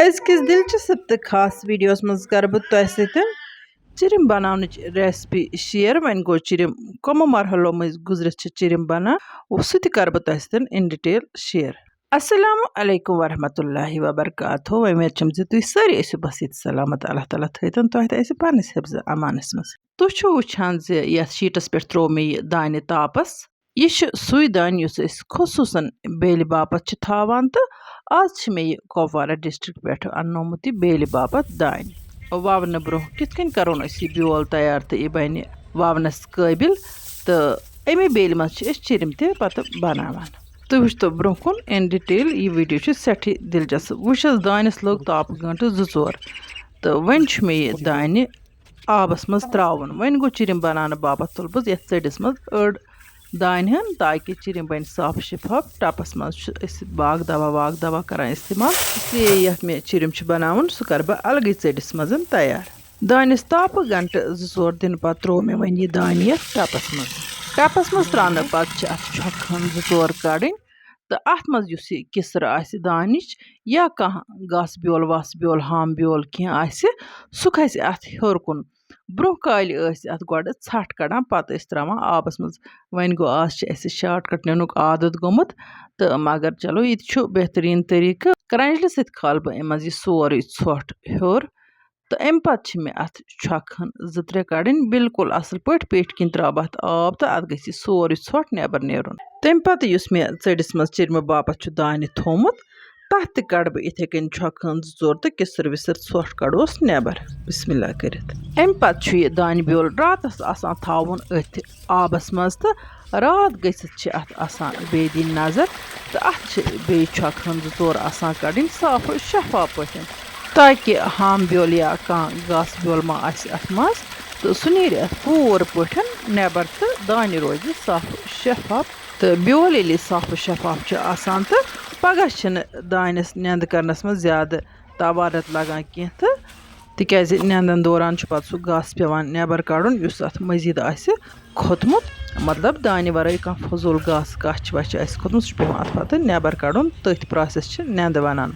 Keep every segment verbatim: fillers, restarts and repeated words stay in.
أزکِس دِلچسپ تہٕ خاص ویٖڈیوَس منٛز کَرٕ بہٕ تۄہہِ سۭتۍ چِرِم بَناونٕچ recipe share۔ وۄنۍ گوٚو، چِرِم کَمو مرحلو مٔنٛزۍ گُزرِتھ چھِ چِرِم بَنان، سُہ تہِ کَرٕ بہٕ تۄہہِ سۭتۍ in detail share۔ السلام علیکم ورحمۃ اللہ وبرکاتہ۔ وۄمید چھم زِ تُہۍ سٲری ٲسِو بس ییٚتہِ سلامت۔ اللہ تعالیٰ تھٲیتن تۄہہِ تہِ اَسہِ پننِس حفظ امانس منٛز۔ تُہۍ چھِو وٕچھان زِ یتھ sheetس پٮ۪ٹھ ترٛوو مےٚ یہِ دانہِ تاپس۔ یہِ چھُ سُے دانہِ یُس أسۍ خصوٗصن بیلہِ باپتھ چھِ تھاوان، تہٕ آز چھِ مےٚ یہِ کۄپوارہ district پٮ۪ٹھ اننومُت یہِ بیلہِ باپتھ دانہِ۔ وونہٕ برونٛہہ کِتھ کٔنۍ کرون أسۍ یہِ بیول تیار تہٕ یہِ بنہِ وونس قٲبل، تہٕ اَمی بیلہِ منٛز چھِ أسۍ چِرِم تہِ پتہٕ بناوان۔ تُہۍ وٕچھتو برونٛہہ کُن in detail، یہِ ویٖڈیو چھُ سٮ۪ٹھٕے دِلچسپ۔ وٕچھ حظ، دانٮ۪س لوٚگ تاپہٕ گٲنٛٹہٕ زٕ ژور، تہٕ وۄنۍ چھُ مےٚ یہِ دانہِ آبَس منٛز ترٛاوُن۔ وۄنۍ گوٚو، چِرِم بَناونہٕ باپَتھ تُل بہٕ یَتھ ژٔٹِس منٛز أڑ دانہِ ہن، تاکہِ چِرِم بَنہِ صاف شِفاف۔ ٹَپَس منٛز چھِ أسۍ باغ دَوا، واغ دَوا کَران اِستعمال، اِسلیے یَتھ مےٚ چِرِم چھُ بَناوُن، سُہ کَرٕ بہٕ اَلگٕے ژٔٹِس منٛز تیار۔ دانٮ۪س تاپہٕ گھنٹہٕ زٕ ژور دِنہٕ پَتہٕ ترٛوو مےٚ وۄنۍ یہِ دانہِ یَتھ ٹَپَس منٛز۔ ٹَپَس منٛز ترٛاونہٕ پَتہٕ چھِ اَتھ چھۄکھ ہن زٕ ژور کَڑٕنۍ، تہٕ اَتھ منٛز یُس یہِ کِسرٕ آسہِ دانِچ یا کانٛہہ گاسہٕ بیول، واسہٕ بیول، ہامہٕ بیول کینٛہہ آسہِ، سُہ کھسہِ اَتھ ہیوٚر کُن۔ برٛونٛہہ کالہِ ٲسۍ اَتھ گۄڈٕ ژھَٹھ کَڑان، پَتہٕ ٲسۍ ترٛاوان آبَس منٛز۔ وۄنۍ گوٚو، آز چھِ اَسہِ shortcut نِنُک عادت گوٚمُت، تہٕ مگر چلو، یہِ تہِ چھُ بہتریٖن طریٖقہٕ۔ کرٛنٛجلہِ سۭتۍ کھالہٕ بہٕ اَمہِ منٛز یہِ سورُے ژھۄٹھ ہیوٚر، تہٕ اَمہِ پَتہٕ چھِ مےٚ اَتھ چھۄکھ ہن زٕ ترٛےٚ کَڑٕنۍ۔ بالکل اَصٕل پٲٹھۍ پیٹھۍ کِنۍ ترٛاوٕ بہٕ اَتھ آب، تہٕ اَتھ گژھِ یہِ سورُے ژھۄٹھ نٮ۪بر نیرُن۔ تَمہِ پَتہٕ یُس مےٚ ژٔٹِس منٛز چِرمہٕ باپَتھ چھُ دانہِ تھوٚومُت، تَتھ تہِ کَڑٕ بہٕ یِتھَے کٔنۍ چھۄکھ ہن زٕ ژور تہٕ کِسٕر وِسٕر ژھۄٹھ کَڑوس نٮ۪بر۔ بسم اللہ کٔرِتھ۔ اَمہِ پَتہٕ چھُ یہِ دانہِ بیول راتَس آسان تھاوُن أتھۍ آبَس منٛز، تہٕ راتھ گٔژھِتھ چھِ اَتھ آسان بیٚیہِ دِنۍ نظر، تہٕ اَتھ چھِ بیٚیہِ چھۄکھ ہن زٕ ژور آسان کَڑٕنۍ صاف و شفاف پٲٹھۍ، تاکہِ ہامہٕ بیول یا کانٛہہ گاسہٕ بیول ما آسہِ اَتھ منٛز، تہٕ سُہ نیرِ اَتھ پوٗرٕ پٲٹھۍ نٮ۪بر، تہٕ دانہِ روزِ صاف و شفاف۔ تہٕ بیول ییٚلہِ صاف و شفاف چھُ آسان، تہٕ پگاہ چھِنہٕ دانٮ۪س نٮ۪نٛدٕ کرنَس منٛز زیادٕ تبارت لگان کینٛہہ، تہٕ تِکیٛازِ نٮ۪نٛدَن دوران چھُ پَتہٕ سُہ گاسہٕ پٮ۪وان نٮ۪بر کَڑُن، یُس اَتھ مٔزیٖد آسہِ کھوٚتمُت، مطلب، دانہِ وَرٲے کانٛہہ فضوٗل گاسہٕ کَچھ وَچھ آسہِ کھوٚتمُت، سُہ چھُ پٮ۪وان اَتھ پَتہٕ نٮ۪بر کَڑُن۔ تٔتھۍ process چھِ نٮ۪نٛدٕ وَنان۔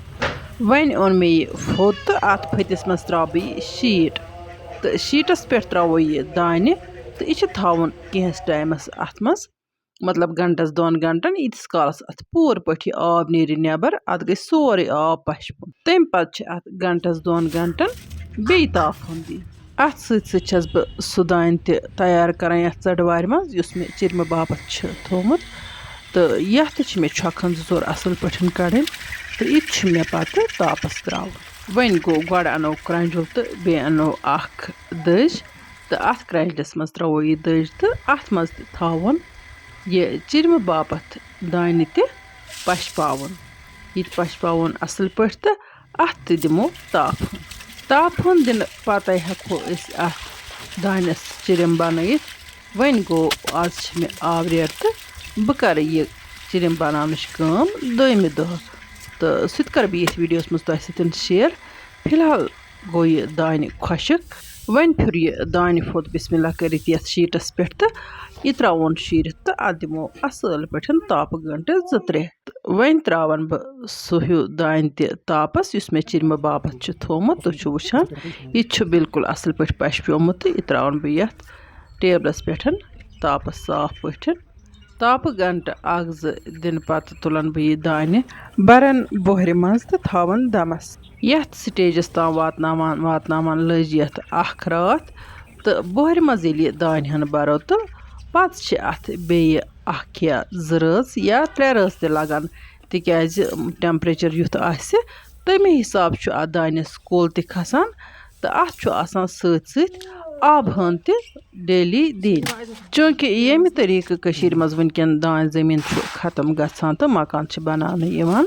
وۄنۍ اوٚن مےٚ یہِ فوٚد تہٕ اَتھ فٔتِس منٛز ترٛاوٕ بہٕ یہِ sheet، تہٕ sheetس پٮ۪ٹھ ترٛاوو یہِ دانہِ، تہٕ یہِ چھِ تھاوُن کینٛہَس ٹایمَس اَتھ منٛز، مطلب، گھنٹس دۄن گھنٹن، ییٖتِس کالس اتھ پوٗرٕ پٲٹھۍ یہِ آب نیرِ نٮ۪بر، اتھ گژھِ سورُے آب پشپُن۔ تمہِ پتہٕ چھِ اتھ گھنٹس دۄن گھنٹن بیٚیہِ تاپھ ہُن دِنۍ۔ اتھ سۭتۍ سۭتۍ چھس بہٕ سُہ دانہِ تہِ تیار کران یتھ ژٔٹوارِ منٛز، یُس مےٚ چِرمہٕ باپتھ چھُ تھوٚومُت، تہٕ یتھ تہِ چھِ مےٚ چھۄکھن زٕ ژور اصل پٲٹھۍ کڑٕنۍ، تہٕ یہِ تہِ چھُ مےٚ پتہٕ تاپس تراوُن۔ وۄنۍ گوٚو، گۄڈٕ انو کرٛنٛجُل تہٕ بیٚیہِ انو اکھ دٔج، تہٕ اَتھ کرٛنٛجلِس منٛز ترٛاوو یہِ دٔج، تہٕ اَتھ منٛز تہِ تھاوُن یہِ چِرمہٕ باپتھ دانہِ تہِ پَشپاوُن۔ یہِ تہِ پَشپاوُن اَصٕل پٲٹھۍ، تہٕ اَتھ تہِ دِمو تاپھ ہن۔ تاپھ ہن دِنہٕ پَتَے ہٮ۪کو أسۍ اَتھ دانٮ۪س چِرِم بَنٲیِتھ۔ وۄنۍ گوٚو، آز چھِ مےٚ آوریر، تہٕ بہٕ کَرٕ یہِ چِرِم بَناونٕچ کٲم دوٚیمہِ دۄہ، تہٕ سُہ تہِ کَرٕ بہٕ ییٚتھۍ ویٖڈیوَس منٛز تۄہہِ سۭتۍ share۔ فی الحال گوٚو یہِ دانہِ خۄشٕک۔ وۄنۍ پھیُر یہِ دانہِ فوٚد بسم اللہ کٔرِتھ یَتھ sheetس پٮ۪ٹھ، تہٕ یہِ ترٛاوون شیٖرِتھ، تہٕ اَتھ دِمو اَصٕل پٲٹھۍ تاپہٕ گٲنٛٹہٕ زٕ ترٛےٚ۔ تہٕ وۄنۍ ترٛاوَن بہٕ سُہ ہیوٗ دانہِ تہِ تاپَس، یُس مےٚ چِرمہٕ باپَتھ چھُ تھوٚومُت۔ تُہۍ چھِو وٕچھان، یہِ تہِ چھُ بالکل اَصٕل پٲٹھۍ پَشپیومُت، تہٕ یہِ ترٛاوَن بہٕ یَتھ ٹیبلَس پٮ۪ٹھ تاپَس صاف پٲٹھۍ۔ تاپہٕ گھنٹہٕ اکھ زٕ دِنہٕ پتہٕ تُلن بہٕ یہِ دانہِ، برن بۄہرِ منٛز تہٕ تھاون دمس۔ یتھ stageس تام واتناوان واتناوان لٔج یتھ اکھ راتھ، تہٕ بۄہرِ منٛز ییٚلہِ یہِ دانہِ ہن برو، تہٕ پتہٕ چھِ اتھ بیٚیہِ اکھ یا زٕ رٲژ یا ترٛےٚ رٲژ تہِ لگان، تِکیازِ temperature یُتھ آسہِ، تَمے حساب چھُ اَتھ دانٮ۪س کُل تہِ کھسان، تہٕ اَتھ چھُ آسان سۭتۍ سۭتۍ آبہٕ ہن تہِ daily دِنۍ۔ چوٗنٛکہِ ییٚمہِ طریٖقہٕ کٔشیٖرِ منٛز وٕنکٮ۪ن دانہِ زٔمیٖن چھُ ختم گژھان تہٕ مکان چھِ بناونہٕ یِوان،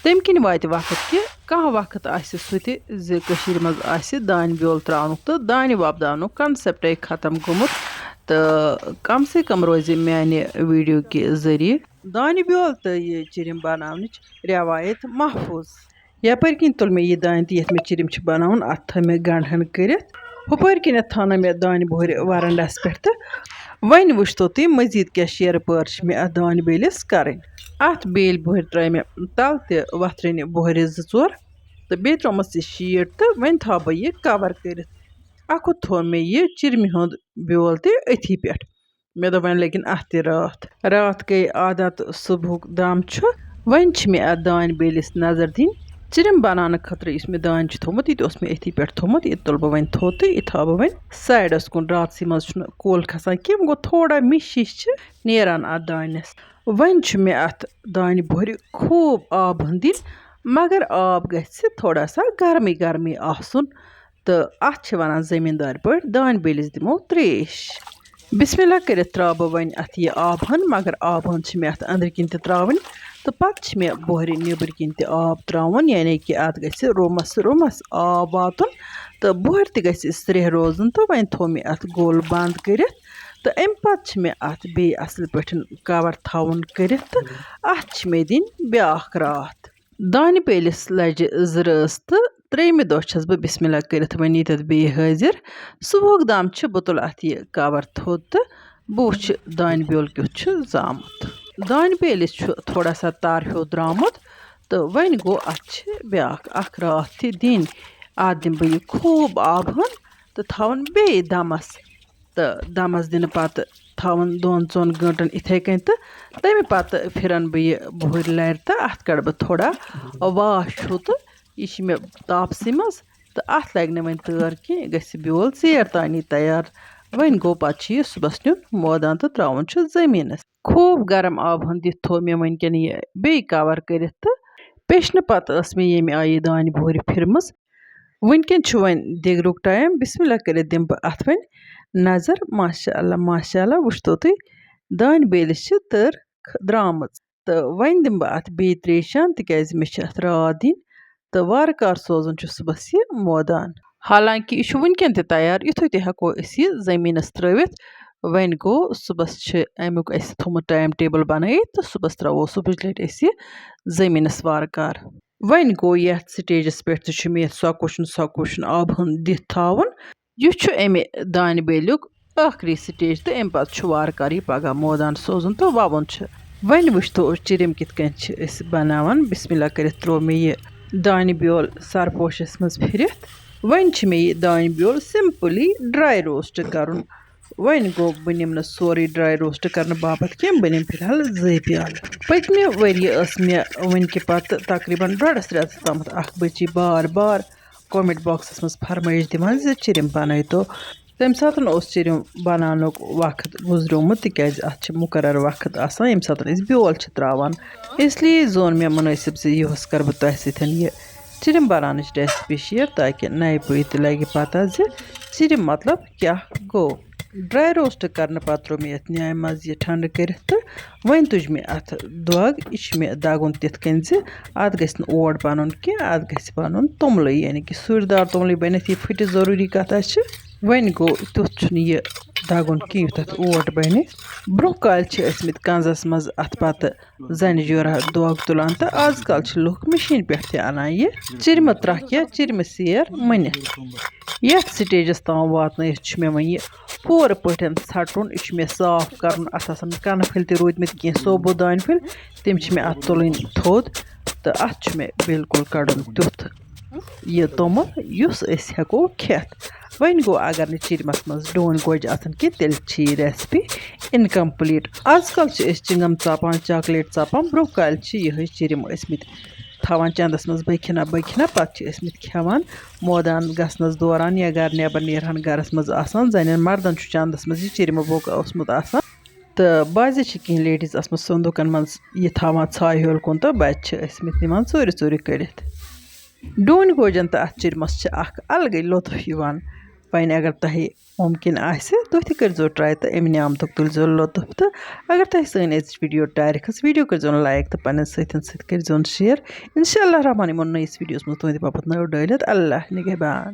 تَمہِ کِنۍ واتہِ وقت کہِ کانٛہہ وقت آسہِ سُہ تہِ زِ کٔشیٖرِ منٛز آسہِ دانہِ بیول ترٛاونُک تہٕ دانہِ وۄپداونُک conceptے ختم گوٚمُت، تہٕ کم سے کم روزِ میانہِ video کہِ ذٔریعہٕ دانہِ بیول تہٕ یہِ چِرِم بناونٕچ رٮ۪وایت محفوٗظ۔ یپٲرۍ کِنۍ تُل مےٚ یہِ دانہِ تہٕ یَتھ مےٚ چِرِم چھِ بناوُن، اَتھ تھٲو مےٚ گنٛڈ ہن کٔرِتھ۔ ہُپٲرۍ کِنٮ۪تھ تھٲونٲو مےٚ دانہِ بۄہرِ ورنڈس پٮ۪ٹھ، تہٕ وۄنۍ وٕچھتو تُہۍ مزید کیٛاہ شیرٕ پٲر چھِ مےٚ اَتھ دانہِ بیلِس کرٕنۍ۔ اَتھ بیلۍ بۄہرِ ترٲے مےٚ تَل تہِ وَتھرِنہِ بۄہرِ زٕ ژور۔ تہٕ بیٚیہِ ترٛوومَس یہِ شیٖٹ تہٕ وۄنۍ تھاوٕ بہٕ یہِ کَوَر کٔرِتھ۔ اَکھُت تھوٚو مےٚ یہِ چِرمہِ ہُنٛد بیول تہِ أتھی پٮ۪ٹھ۔ مےٚ دوٚپ وۄنۍ لَگن اَتھ تہِ راتھ۔ راتھ گٔے اَدا تہٕ صُبحُک دَم چھُ۔ وۄنۍ چھِ مےٚ اَتھ دانہِ بیلِس نظر دِنۍ۔ چِرم بَناونہٕ خٲطرٕ یُس مےٚ دانہِ چھُ تھوٚومُت، یہِ تہِ اوس مےٚ أتھی پٮ۪ٹھ تھوٚومُت، یہِ تُلہٕ بہٕ وۄنۍ تھوٚد تہٕ یہِ تھاوٕ بہٕ وۄنۍ سایڈَس کُن۔ راتسٕے منٛز چھُنہٕ کول کھسان کینٛہہ، وۄنۍ گوٚو تھوڑا مِشِش چھِ نیران اَتھ دانٮ۪س۔ وۄنۍ چھُ مےٚ اَتھ دانہِ بۄہرِ خوٗب آب ہن دِنۍ، مگر آب گژھِ تھوڑا سا گرمٕے گرمٕے آسُن۔ تہٕ اَتھ چھِ وَنان زٔمیٖندار پٲٹھۍ، دانہِ بیلِس دِمو ترٛیش۔ بسم اللہ کٔرِتھ ترٛاوٕ بہٕ وۄنۍ اَتھ یہِ آب ہن، مگر آب ہن چھِ مےٚ اَتھ أنٛدرٕ کِنۍ تہِ ترٛاوٕنۍ۔ تہٕ پَتہٕ چھِ مےٚ بۄہرِ نیٚبٕرۍ کِنۍ تہِ آب ترٛاوُن، یعنی کہِ اَتھ گژھِ رومَس رومَس آب واتُن تہٕ بۄہرِ تہِ گژھِ سرٛیٚہہ روزُن۔ تہٕ وۄنۍ تھوٚو مےٚ اَتھ گوٚل بنٛد کٔرِتھ۔ تہٕ اَمہِ پَتہٕ چھِ مےٚ اَتھ بیٚیہِ اَصٕل پٲٹھۍ کَوَر تھاوُن کٔرِتھ تہٕ اَتھ چھِ مےٚ دِنۍ بیٛاکھ راتھ۔ دانہِ بیلِس لَجہِ زٕ رٲژ تہٕ ترٛیٚیِمہِ دۄہ چھَس بہٕ بسم اللہ کٔرِتھ وۄنۍ ییٚتٮ۪تھ بیٚیہِ حٲضِر۔ صُبحُک دَم چھِ، بہٕ تُلہٕ اَتھ یہِ کَوَر تھوٚد تہٕ بہٕ وٕچھِ دانہِ بیول کیُتھ چھُ زامُت۔ دانہِ بیلِس چھُ تھوڑا سا تَر ہیوٗ درٛامُت تہٕ وۄنۍ گوٚو اَتھ چھِ بیٛاکھ اَکھ راتھ تہِ دِنۍ۔ اَتھ دِمہٕ بہٕ یہِ خوٗب آب ہن تہٕ تھاوَن بیٚیہِ دَمَس۔ تہٕ دَمَس دِنہٕ پَتہٕ تھاوَن دۄن ژۄن گٲنٛٹَن یِتھَے کٔنۍ تہٕ تَمہِ پَتہٕ پھِرَن بہٕ یہِ بۄہرِ لَرِ تہٕ اَتھ کَڑٕ بہٕ تھوڑا واش ہیوٗ تہٕ یہِ چھِ مےٚ تاپسٕے منٛز تہٕ اَتھ لَگہِ نہٕ وۄنۍ تٲر کینٛہہ، یہِ گژھِ بیول ژیر تانی تیار۔ وۄنۍ گوٚو پَتہٕ چھُ یہِ صُبحَس نیُن مٲدان تہٕ ترٛاوُن چھُ زٔمیٖنَس۔ خوٗب گرم آبہٕ ہن دِتھ تھوٚو مےٚ وٕنکٮ۪ن یہِ بیٚیہِ کَوَر کٔرِتھ تہٕ پیٚشنہٕ پَتہٕ ٲس مےٚ ییٚمہِ آیہِ یہِ دانہِ بۄہرِ پھِرمٕژ۔ وٕنکٮ۪ن چھُ وۄنۍ دِگرُک ٹایم، بسم اللہ کٔرِتھ دِمہٕ بہٕ اَتھ وۄنۍ نظر۔ ماشاء اللہ، ماشاء اللہ، وٕچھتو تُہۍ، دانہِ بیلِس چھِ تٔر خ-، درٛامٕژ۔ تہٕ وۄنۍ دِمہٕ بہٕ اَتھ بیٚیہِ ترٛیشہِ ہن، تِکیٛازِ مےٚ چھِ اَتھ راتھ دِنۍ۔ تہٕ وارٕ کارٕ سوزُن چھُ صُبحَس یہِ مٲدان۔ حالانکہِ یہِ چھُ وٕنکٮ۪ن تہِ تیار، یُتھُے تہِ ہٮ۪کو أسۍ یہِ زٔمیٖنَس ترٛٲوِتھ۔ وۄنۍ گوٚو، صُبحَس چھِ اَمیُک اَسہِ تھوٚمُت ٹایم ٹیبٕل بَنٲیِتھ تہٕ صُبحَس ترٛاوو صُبحٕچ لَٹہِ أسۍ یہِ زٔمیٖنَس وارٕ کارٕ۔ وۄنۍ گوٚو، یَتھ سٹیجَس پٮ۪ٹھ تہِ چھُ مےٚ یَتھ سۄ کُشُن، سۄ کُشُن آبہٕ ہن دِتھ تھاوُن۔ یُس چھُ اَمہِ دانہِ بیلیُک ٲخری سٹیج تہٕ اَمہِ پَتہٕ چھُ وارٕ کارٕ یہِ پَگاہ مٲدان سوزُن تہٕ وَوُن چھُ۔ وۄنۍ وٕچھتو، أسۍ چِرِم کِتھ کٔنۍ چھِ أسۍ بَناوان۔ بسم اللہ کٔرِتھ ترٛوو مےٚ یہِ دانہِ بیول سرپوشَس منٛز پھِرِتھ۔ وۄنۍ چھِ مےٚ یہِ دانہِ بیول simply dry roast کَرُن۔ وۄنۍ گوٚو، بہٕ نِمہٕ نہٕ سورُے dry roast کَرنہٕ باپَتھ کینٛہہ، بہٕ نِمہٕ فِلحال زٕے پیالہٕ۔ پٔتمہِ ؤریہِ ٲس مےٚ وٕنہِ کہِ پَتہٕ تقریٖباً ڈۄڈَس رٮ۪تَس تامَتھ اَکھ بٔچی بار بار comment boxَس منٛز فرمٲیِش دِوان زِ چِرِم بَنٲیتو۔ تَمہِ ساتہٕ اوس چِرِم بَناونُک وقت گُزریومُت، تِکیٛازِ اَتھ چھِ مُقرر وقت آسان، ییٚمہِ ساتہٕ أسۍ بیول چھِ ترٛاوان۔ اس لیے زون مےٚ مُنٲسِب زِ یِہُس کَرٕ بہٕ تۄہہِ سۭتۍ یہِ چِرِم بَناونٕچ recipe share، تاکہِ نَیہِ پُیہِ تہِ لَگہِ پَتہ زِ چِرِم مطلب کیٛاہ گوٚو۔ Dry roast کَرنہٕ پَتہٕ ترٛوو مےٚ یَتھ نیامہِ منٛز یہِ ٹھنٛڈٕ کٔرِتھ تہٕ وۄنۍ تُج مےٚ اَتھ دۄگ۔ یہِ چھُ مےٚ دَگُن تِتھ کٔنۍ زِ اَتھ گژھِ نہٕ اوٹ بَنُن کینٛہہ، اَتھ گژھِ بَنُن توٚملٕے، یعنی کہِ سُرۍ دار توٚملٕے بَنِتھ۔ یہِ پھٕٹہِ ضروٗری کَتھ آسہِ، وۄنۍ گوٚو، تیُتھ چھُنہٕ یہِ دَگُن کینٛہہ یُتھ اَتھ اوٹ بَنہِ۔ برٛونٛہہ کالہِ چھِ ٲسمٕتۍ کَنزَس منٛز اَتھ پَتہٕ زَنہِ جورہ دۄگ تُلان تہٕ آز کل چھِ لُکھ مِشیٖن پٮ۪ٹھ تہِ اَنان یہِ چِرمہٕ ترٛکھ یا چِرمہٕ سیر مٔنِتھ۔ یَتھ سٹیجَس تام واتنٲیِتھ چھُ مےٚ وۄنۍ یہِ پوٗرٕ پٲٹھۍ ژھٹُن۔ یہِ چھُ مےٚ صاف کَرُن۔ اَتھ آسَن کَنہٕ پھٔلۍ تہِ روٗدۍمٕتۍ کینٛہہ، سوبو دانہِ پھٔلۍ، تِم چھِ مےٚ اَتھ تُلٕنۍ تھوٚد تہٕ اَتھ چھُ مےٚ بالکل کَڑُن تیُتھ یہِ توٚمُل یُس أسۍ ہٮ۪کو کھٮ۪تھ۔ وۄنۍ گوٚو، اگر نہٕ چِرمَس منٛز ڈوٗنۍ گوجہِ آسَن کینٛہہ، تیٚلہِ چھِ یہِ recipe incomplete۔ آز کل چھِ أسۍ چِنٛگَم ژاپان، chocolate ژاپان، برٛونٛہہ کالہِ چھِ یِہوٚے چِرِم ٲسمٕتۍ تھاوان چَندَس منٛز بٔکھِنا بٔکھِنا، پَتہٕ چھِ ٲسمٕتۍ کھٮ۪وان مٲدان گژھنَس دوران یا گَرٕ نٮ۪بَر نیرہَن گَرَس منٛز آسان۔ زَنٮ۪ن مَردَن چھُ چَندَس منٛز یہِ چِرمہٕ بوٚک اوسمُت آسان۔ تہٕ بعضے چھِ کینٛہہ ladies آسمَژ صندوٗقَن منٛز یہِ تھاوان ژھایہِ ہیوٚل کُن تہٕ بَچہِ چھِ ٲسمٕتۍ نِوان ژوٗرِ ژوٗرِ کٔڑِتھ۔ ڈوٗنۍ گوجَن تہٕ اَتھ چِرمَس چھِ اَکھ الگٕے لطف یِوان۔ وۄنۍ اگر تۄہہِ مُمکِن آسہِ، تُہۍ تہِ کٔرۍزیو try تہٕ اَمہِ نعمتُک تُلۍزیو لطف۔ تہٕ اگر تۄہہِ سٲنۍ أزِچ video ٹارِ کھٔژ، video کٔرۍزیو نہٕ like تہٕ پنٛنٮ۪ن سۭتٮ۪ن سۭتۍ کٔرۍزیون share۔ اِنشاء اللہ الرحمٰن یِمو نٔیِس videoس منٛز تُہٕنٛدِ باپتھ نٔو ڈٲلِتھ۔ اللہ نِگہبان۔